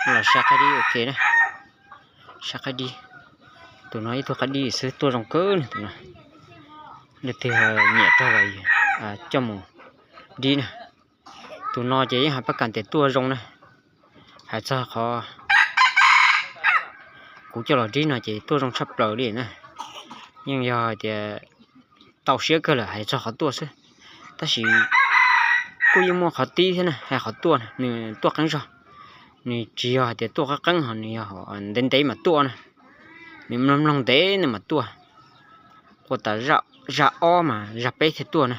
Los saib qaib dib ua ke na. Saib qaib dib. Tus no ib tug qaib dib xwb, tuaj zoo kawg na tus no. Leej twg nyiam raug los coj mus dib na. Tus no ces yeej hais pab kas tias tuaj zoo na. Hais txog qhov kuv coj los dib no ces tuaj zoo tshaj plaws li na. Yeej yog hais tias tau siab kawg lawm hais txog qhov tuaj xwb. Tab sis kuj yeej muaj qhov tib thiab na, hais qhov tuaj na, nws tuaj qeeb zog. Nws tsis yog hais tias tuaj qeeb qeeb ho nws yog ntev ntev mas tuaj na. Nws mloog mloog ntev no mas tuaj. Quaj tas zaj ob mas zaj peb thiaj tuaj na.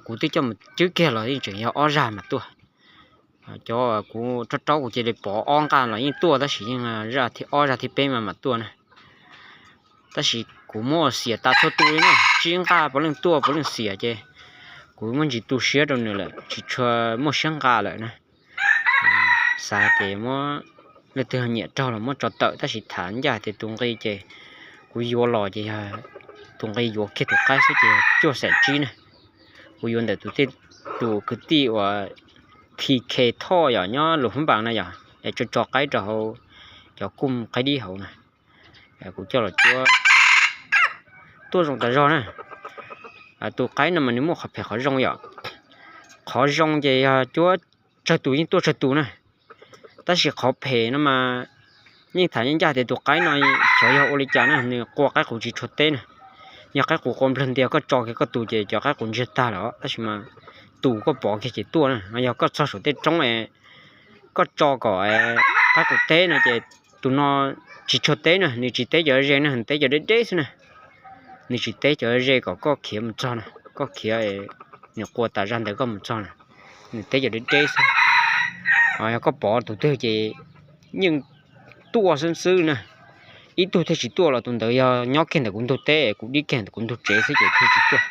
Kuv twb coj mus cwb kiag los yeej tseem yog ob zaj mas tuaj. Cov kuv rov raub kuv cia li pov ob nqaj los yeej tuaj tab sis yeej zaj thib ob zaj thib peb mas mam tuaj na. Tab sis kuv muab xiam tas txhua tus li na, tsib nqaj puav leej tuaj puav leej xiam ces kuv muab ntsis tu siab rau nws lawm tsis tshua muaj siab nqa lawm na. Xav ces muab, leej twg nyiam raug los muab tso tawm tab sis tham ncaj tias tus nqi ces kuv yuav los ces yog tus nqi yuav kiag tus qaib xwb ces cuaj xees tsib na. Kuv yuav ntawm tus kwv tij uas T K Thoj yom, nyob Luas Phab Npas na yom, es tso tso qaib rau hauv cov kuj qaib dib hauv na. Kuv coj los cuab tuaj zoo tas zog na. Tus qaib no mas nws muaj qhov phem qhov zoo yom. Qhov zoo ces yog cuab tsawg tus yeej tuaj tsawg tus na. Tab sis qhov phem no mas yeej tham ncaj tias tus qaib no xyov yog ua li cas na, nws qua qaib qus tsis tshua teb na. Yog qaib qus qua nplawg ntias koj tso kiag koj tus ces cov qaib qus ntsiag tag lawm tab sis mas tus koj pov kiag ces tuaj na. Yog koj txog saum tej roob es koj tso kom qaib qus teb no ces tus no tsis tshua teb na, nws tsis teb cov ze na, nws teb cov deb deb xwb na. Nws tsis teb cov ze kom koj khiav mus txog na, koj khiav nws qua tas zaj ntawd koj mus txog na, nws teb cov deb deb xwb. Yog koj pov tus twg ces yeej tuaj xwb xwb na. Ib tug thiaj tsis tuaj los tus ntawd yog nyob kiag ntawm kuv ntug teb, kuv dib kiag ntawm kuv ntug tsev xwb ces thiaj tsis tuaj.